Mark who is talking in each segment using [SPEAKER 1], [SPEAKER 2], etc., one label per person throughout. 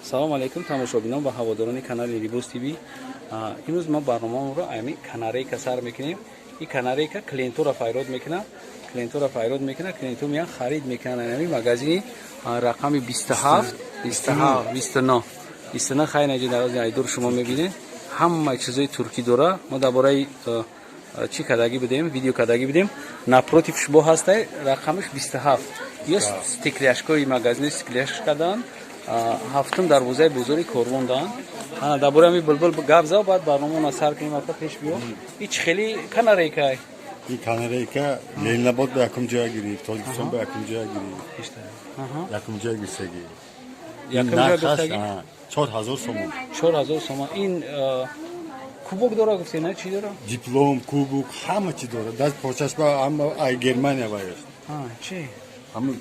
[SPEAKER 1] Салом алейкум, тамошобинон ва ҳаводорони канали Либос ТВ. Имрӯз мо барномаамонро ами канарейка сар мекунем. И канарейка клиентура файрод мекунад, клиентура файрод мекунад, клиенту меян, харид мекунанд. Ами магазини рақами 27, 27, 29, 29. Хайр, наҷи дарози айдур шумо мебинед, ҳама чизои туркӣ дора. Мо дар бораи чӣ кардагӣ будем, видео кардагӣ будем. Напротив шумо ҳастай, рақамаш 27. Ё стекляшкои магазини стекляшка карданд, ҳафтум дарвозаи бозори Корвон даанд. Ана, дар бораи ҳами булбул гап зав, баъд барномаона сар кунем. Ака, пеш биё. И чӣ хели канарейкай?
[SPEAKER 2] Ин канарейка Ленинабод ба якум ҷоя гирифт, Тоҷикистон ба якум ҷоя гирифт. Якум ҷоя гирифтагӣ.
[SPEAKER 1] Якум ҷоя гирифтагӣ?
[SPEAKER 2] 4000 сомон.
[SPEAKER 1] 4000 сомон. Ин кубок дора, гуфте, на, чӣ дора?
[SPEAKER 2] Диплом, кубок, ҳама чи дора. Даст почаш ба ҳама ай Германия ваяст.
[SPEAKER 1] Чи?
[SPEAKER 2] Ҳама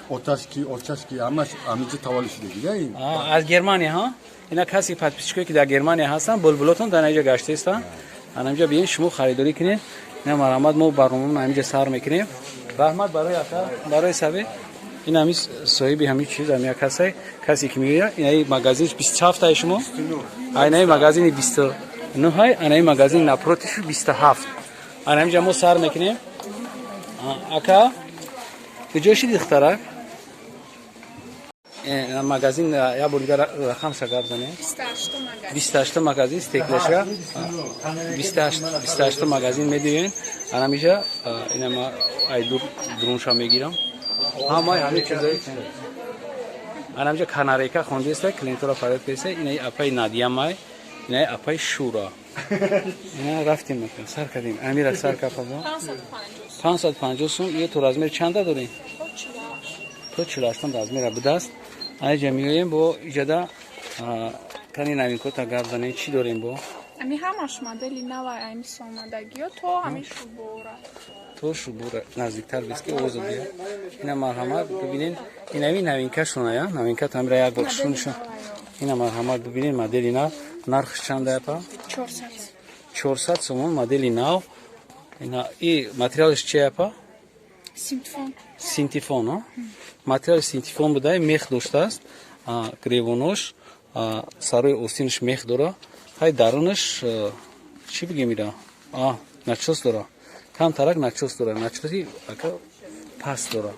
[SPEAKER 2] оташки, оташки, ҳамаш ҳамиҷа таваллуд шудагӣ да ин.
[SPEAKER 1] Аз Германия, ҳа? Ина каси подписчикое, ки дар Германия ҳастанд, булбулотон дар инҷа гаштаистанд. Анамҷа биён, шумо харидорӣ кунед. Ина, марҳамат, мо барномаро ҳаминҷа сар мекунем. Раҳмат барои ака, барои сабе. Ин ҳами соҳиби ҳамин чиз, ҳами як ҳастай, касе ки меояд, инаи магазинш 27 ай шумо, айнаи магазини 29 ай, анаи магазини напротивш 27. Ана ҳаминҷа мо сар мекунем. Ака, куҷо шиди, духтарак? Магазин як бор дигар рақамша гап занем. 28 магазин, стекляшка, 28 магазин медиҳем. Анамиҷа инама айдур дурунша мегирам, ҳамаи ҳамин чизои. Анамиҷа канарейка хондеста, клиентура фарёд кеста. Инаи апаи Надиямай, инаи апаи Шура. Ина рафтем, сар кардем. Амира, сар капабо. 550 сум. Ё то размер чанда дорем? То 48 размера будааст. Аиҷа меоем, бо иҷада кани новинкота гап занем. Чӣ дорем бо?
[SPEAKER 3] Ами ҳамаш модели нава, ами сомадагиё, то ами шубора.
[SPEAKER 1] То шубора. Наздиктар бис, ки овозо бия. Ина, марҳамат, бибинен, инами новинкашона, я новинка тамира як бор шунша. Ина, марҳамат, бибинен, модели нав. Нархш чанда, япа?
[SPEAKER 3] 400.
[SPEAKER 1] 400 сомон модели нав. Ина и материалш чи, япа?
[SPEAKER 3] Синтифон.
[SPEAKER 1] Синтифон, материали синтифон буда, мех доштааст. Гревонош, сарои остинаш мех дора. Ҳай, дарунаш чӣ бигем, ира начос дора, камтарак начос дора, начоси ака паст дора,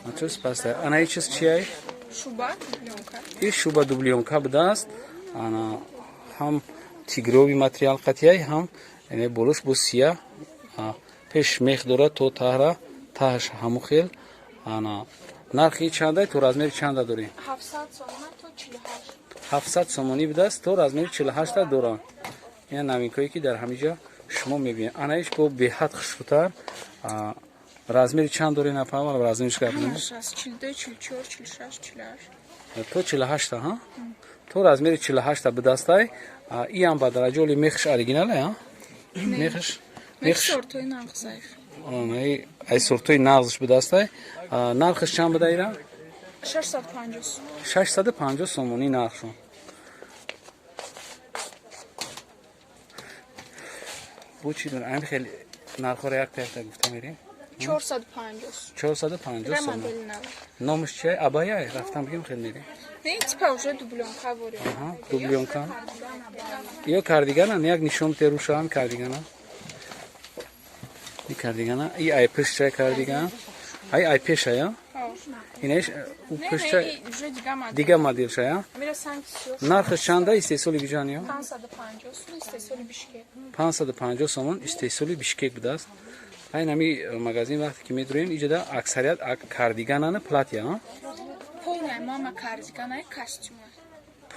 [SPEAKER 1] начоси паст. Ана, и чиз чиай?
[SPEAKER 3] Шуба дублёнка.
[SPEAKER 1] И шуба дублёнка будааст. Ана, ҳам тигровый материал қатияй, ҳам болош бо сия, пеш мех дора то таҳра, таҳаш ҳаму хел. Ана, нархи чанда, то размери чанда дорем?
[SPEAKER 3] 700 сомон то 48.
[SPEAKER 1] 700 сомонӣ будааст, то размери 48 дорам. Ина новинкое, ки дар ҳамиҷа шумо мебинед. Анаиш бо беҳад хушрӯтар. Размери чанд дорем, напаҳам, размериш гап?
[SPEAKER 3] Ҳамаш аз 42, 44, 46, 48.
[SPEAKER 1] То 48, ҳа, то размери 48 будастай. Иам ба дараҷоли мехш оригинале, а мехш?
[SPEAKER 3] Мех сортои нағзаев.
[SPEAKER 1] Ай сортои нағзш будастай. Нархш чанд буда ира?
[SPEAKER 3] 650.
[SPEAKER 1] 650 сомонӣ нархшон. Бо чӣ дорем? Ами хеле нархҳоро якта якта гуфта мерем.
[SPEAKER 3] 450.
[SPEAKER 1] 450
[SPEAKER 3] Ра
[SPEAKER 1] сомон.
[SPEAKER 3] Модели нав.
[SPEAKER 1] Номаш чия? Абая рафтам, бигем, хел мерем.
[SPEAKER 3] Не, типа уже дублёнка борем.
[SPEAKER 1] Аҳа, дублёнка. Ё кардигана як нишон терушаам, кардигана. И кардигана, и ай пешча кардиган. Ай пешая? Инаш у
[SPEAKER 3] Не,
[SPEAKER 1] пешча.
[SPEAKER 3] не, и уже дига модель.
[SPEAKER 1] Дига моделшая.
[SPEAKER 3] Амира санки сиёс.
[SPEAKER 1] Нархаш чанда, истеҳсоли биҷан ё?
[SPEAKER 3] 550 сум, истеҳсоли Бишкек.
[SPEAKER 1] 550 сомон, истеҳсоли Бишкек будааст. Айн ҳами магазин вақте ки медурем, иҷода аксарият кардиганана, платья, а?
[SPEAKER 3] Полный мама кардигана, костюма.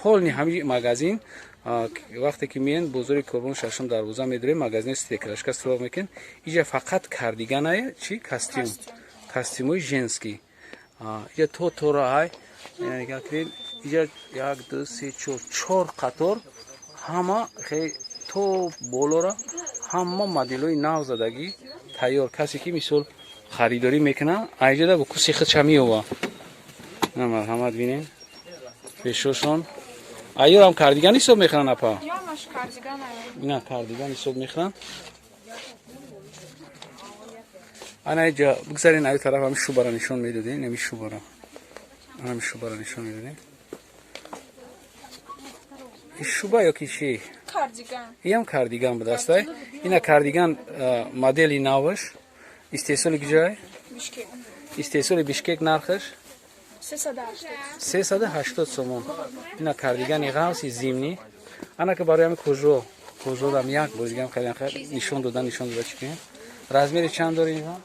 [SPEAKER 1] Полный ҳами магазин вақте ки меен бозори Корбон, шашум дарвоза медурем, магазини стеклашка суроғ мекунем, иҷа фақат кардиганае, чи костюм, костюмои женский. Иҷа то тора ҳай нигоҳ кунед, иҷа як, ду, се, чор, чор қатор, ҳама хе то болора, ҳама моделҳои нав задагӣ тайёр. Касе ки мисол харидорӣ мекунад, айҷада бо куси худша меова. Марҳамат, бинен пешошон. Айёрам кардиган ҳисоб мехӯранд, апа?
[SPEAKER 3] Ямаш кардигана.
[SPEAKER 1] Ина кардиган ҳисоб мехӯранд. Ана, иҷа бигзарен, аю тараф ҳами шубара нишон медодем, ами шубара, ами шубара нишон медодем. Шуба ё ки чӣ?
[SPEAKER 3] Кардиган.
[SPEAKER 1] Иам кардиган будастай. Ина кардиган, модели наваш. Истеҳсоли куҷое?
[SPEAKER 3] Бишкек.
[SPEAKER 1] Истеҳсоли Бишкек, нархаш?
[SPEAKER 3] 380.
[SPEAKER 1] 380 сомон. Ина кардигани ғафси зимний. Ана ки барои ҳами кожо, кожорам як бор дигам хеле нишон дода, нишон дода, чӣ кунем? Размери чанд дори инҳо?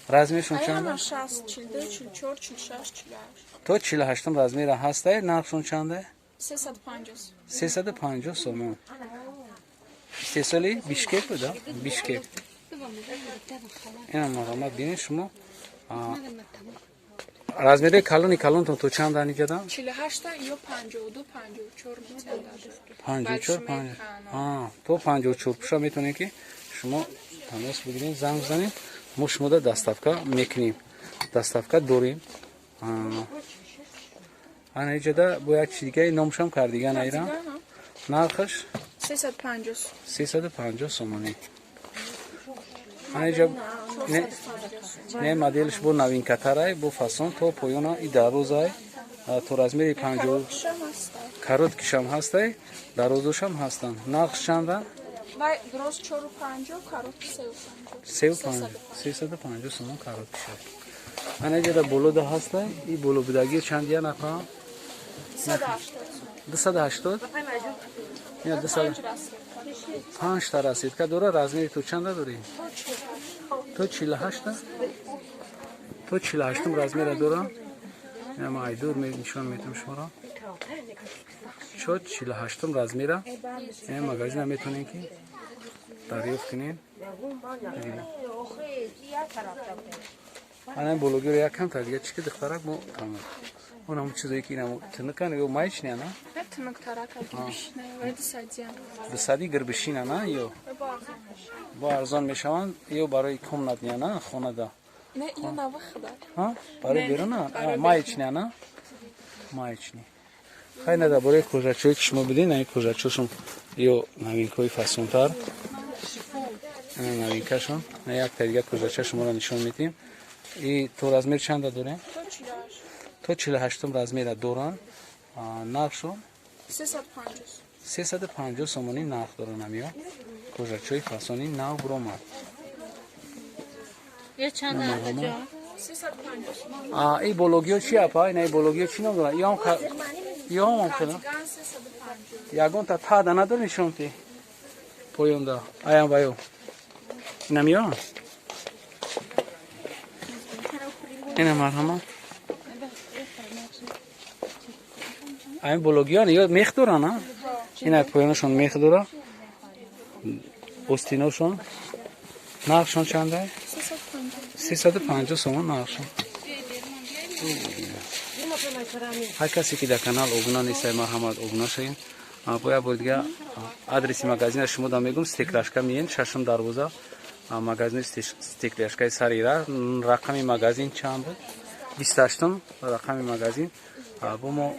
[SPEAKER 1] Размершон чанд?
[SPEAKER 3] Аяма 60, 42, 44, 46, 48.
[SPEAKER 1] То 48 размера ҳастай, нархшон чанде?
[SPEAKER 3] 350.
[SPEAKER 1] 350 сомон. Истеҳсоли Бишкек буда? Бишкек. Ина марҳамат, бинед шумо. Размери калони калонтон то чанд аниҷада?
[SPEAKER 3] 48 ё 52, 54 метиҳанд.
[SPEAKER 1] 54, 5. То 54 пуша метавонед ки шумо тамос бигиред, занг бизанед, мо шумода доставка мекунем. Доставка дорем. Ана иҷода бо як чи дигаи номшам кардиган айра. Нархаш?
[SPEAKER 3] 350.
[SPEAKER 1] 350 сомонӣ. Ана иҷа не, не, моделш бо новинкатарай, бо фасон то поёна и дарозай, то размери 50. Короткишам ҳастай, дарозошам ҳастанд. Нархш чанда?
[SPEAKER 3] Вай дроз 4,50, короткий 3,50.
[SPEAKER 1] 3,50, 350 сомон короткиша. Ана иҷода болода ҳастай, и боло будагӣ чанд я нафаҳам?
[SPEAKER 3] 280.
[SPEAKER 1] 280? Ина 200. Панҷта расетка дора, размери то чанда дорӣ? То 48-та? То 48-ум размера дора. Ина ма айдур нишон метам шуморо. Чо 48-ум размера. Ина магазина метавонем ки дарёфт кунем. Ана бологиро як камтар дига чӣ ки духтарак мо тамом. Он ҳамун чизое ки инам тунукан ё маечня на?
[SPEAKER 3] Не, тунуктарак, гирбишина, вай дусадиян.
[SPEAKER 1] Дусади гирбишина на ё? Бо арзон мешаванд ё барои комнатня на, хонада?
[SPEAKER 3] Не, ё на выхода.
[SPEAKER 1] Барои беруна? Маечня на? Маечни. Хай на дар бораи кожачое ки шумо бидин, ин кожачошон ё новинкаҳои фасонтар. Ина новинкашон. На якта дига кожача шуморо нишон медиҳем. И то размер чанда дорем? То 48 размера доранд. Нархшон?
[SPEAKER 3] 350.
[SPEAKER 1] 350 сомонӣ нарх доранд ҳамиё. Кожачои фасони нав буромад. И бологиё чи апа? Ина и бологиё чӣ ном доранд? Ёам ёам хела. Ягонта тада надори нишон ти? Поёнда. Аям ваё. Инам ё? Ина марҳамат. Айн бологиён ё мех доранд, а? Ина поёнашон мех дора. Остиношон. Нархшон чанда? 350 сомон нархшон. Ҳар касе ки дар канал обуна нестай, марҳамат, обуна шавед. Бо як бори дига адреси магазина шумо да мегум: Стекляшка миен, шашум дарвоза, магазини Стекляшкаи сари ра. Рақами магазин чанд буд? 28-ум рақами магазин. Бо мо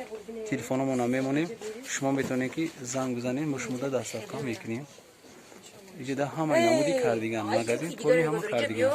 [SPEAKER 1] телефономона мемонем, шумо метавонед ки занг бизанед, мо шумода доставка мекунем. Иҷода ҳамаи намуди кардиган, магазин пурри ҳама кардиган.